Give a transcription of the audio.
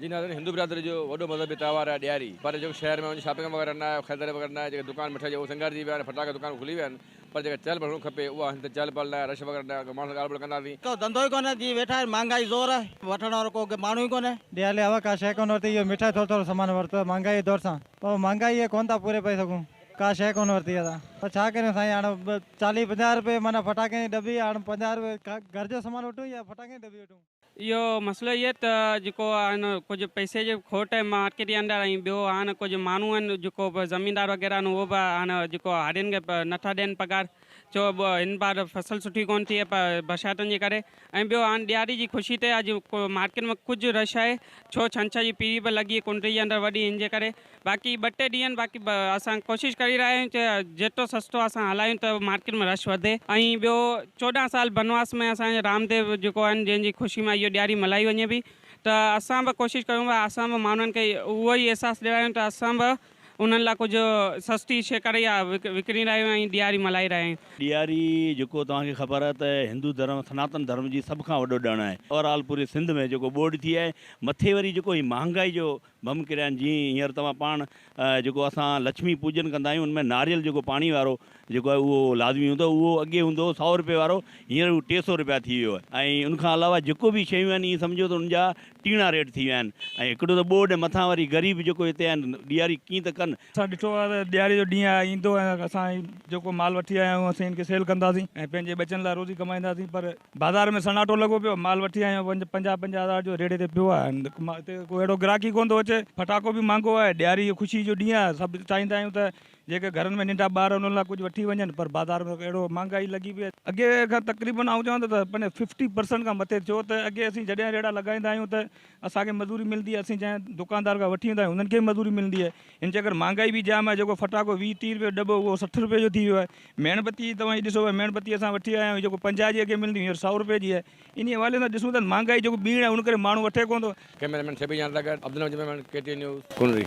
جي ناظرين هندو برادري جو وڏو مذهبي تهوار آهي ڏياري پر جيڪو شهر ۾ وڃي شاپنگ وغيره نه آهي خريداري وغيره نه آهي جيڪي دڪان مٺائي جا اهي سنگارجي ويا آهن ڦٽاڪا دڪان کلي ويا آهن پر جيڪا چهل پهل هئڻ کپي اها هن تي چهل پهل نه آهي رش وغيره نه آهي ماڻهن سان ڳالهه ٻولهه ڪنداسين. ڪو ڌنڌو ئي ڪونهي جي ويٺا آهن مھانگائي زور آهي وٺڻ وارو ڪو ماڻهو ئي ڪونهي. ڏياري علاوه ڪا شيء ڪونه ورتي اهو مٺائي ٿورو ٿورو سامان ورتو آهي مھانگائي جي دور سان پوء مھانگائي آهي ڪونه ٿا پوري پئي سگهون ڪا شيء ڪونه ورتي آهي اسان پر ڇا ڪريون سائين هاڻ چاليهه پنجاهه روپيه معنيٰ ڦٽاڪن جي ڊٻي هاڻ پنجاهه روپيه گهر جو سامان وٺون يا ڦٽاڪن جي ڊٻي وٺون. اهو مسئلو اهي ته جيڪو آهن ڪجهه پئسي جي کوٽ آهي مارڪيٽ جي اندر ۽ ٻيو آهن ڪجهه ماڻهو آهن جيڪو به زميندار وغيره آهن اهو به آهن جيڪو هارين کي نٿا ڏين پگهار ڇو هن بار فصل سٺي ڪونه ٿي آهي برساتن جي ڪري ۽ ٻيو آهن ڏياري جي خوشي تي اڄ مارڪيٽ ۾ ڪجهه رش آهي ڇو ڇنڇر جي پيري به لڳي ڪنڊري جي اندر وڏي هن جي ڪري باقي ٻه ٽي ڏينهن باقي اسان ڪوشش ڪري رهيا آهيون ته جيترو سستو اسان هلايون ته مارڪيٽ ۾ رش وڌي ۽ ٻيو 14 سال بنواس ۾ اسان جي رامديو جيڪو آهن جنهن جي خوشي مان اهو ڏياري ملهائي وڃي پئي ته اسان به ڪوشش ڪيون پيا اسان به ماڻهن کي اهو ئي احساس ڏياريون ته اسان به انهن لاء ڪجهه سستي شيء ڪري يا وڪڻي رهيا آهيون ۽ ڏياري ملهائي رهيا آهيون. ڏياري جيڪو توهان کي خبر آهي ته هندو ڌرم سناتن ڌرم جي سڀ کان وڏو ڏڻ آهي اوور آل پوري سنڌ ۾ جيڪو ٻوڏ ٿي آهي مٿي وري جيڪو هي مهانگائي جو بم ڪريا آهن جيئن هينئر توهان پاڻ جيڪو اسان لڇمي پوڄن ڪندا آهيون ان ۾ ناريل جيڪو پاڻي وارو جيڪو آهي اهو لازمي هوندو آهي اهو اڳي هوندو هو سئو روپئي وارو هينئر اهو 300 روپيا ٿي ويو آهي ۽ ان کان علاوه جيڪو به شيون آهن ائين سمجهو ته ان جا ٽيڻا ريٽ ٿي ويا آهن ۽ هڪڙو ته ٻوڏ ۽ مٿان وري غريب جيڪو هتي آهن ڏياري ڪيئن ته ڪن. اسان ڏٺو آهي ته ڏياري جو ڏينهن آهي ايندو ۽ اسان جيڪو مال وٺي آيا آهيون اسين ان کي سيل ڪنداسين ۽ پنهنجي ٻچن لاء روزي ڪمائينداسين پر بازار ۾ سناٽو لڳو پيو، مال وٺي آيو آهيان، پنجاهه پنجاهه هزار جو ريڙهي تي پيو آهي، هتي ڪو اهڙو گراهڪ ئي ڪونه ٿو اچي، ڦٽاڪو به مهانگو آهي، ڏياري خوشي جو ڏينهن آهي، سڀ چاهيندا آهيون ته جيڪي گهرن ۾ ننڍا ٻار انهن لاء ڪجهه وٺي وڃن پر بازار ۾ اهڙو مهانگائي لڳي پئي آهي. اڳي کان تقريبن آئون چوان ٿو ته پنهنجي ففٽي پرسنٽ کان مٿي ٿيو ته اڳي اسين جڏهن ريڙها لڳائيندا آهيون ته اسان کي مزوري ملندي آهي، اسين جنهن دڪاندار کان وٺي ايندا آهيون انهن کي به مزوري ملندي آهي، ان جي ڪري مهانگائي به جام آهي، جيڪو ڦٽاڪو 20 30 روپيه جو ڏٻو اهو 60 روپيه جو ٿي ويو آهي. ميڻ بتي توهان هي ڏسو ميڻ بتي اسان وٺي آيا آهيون جيڪو 50 جي اڳي ملندي هئي هينئر 100 روپيه جي آهي. انهي حوالي سان ڏسون ته مهانگائي جيڪو ٻيڻ آهي ان ڪري ماڻهو وٺي ڪونه ٿو. ڪئميرا مين شبير جان سان گڏ Abdul Majeed Memon, K T N news, Kunri.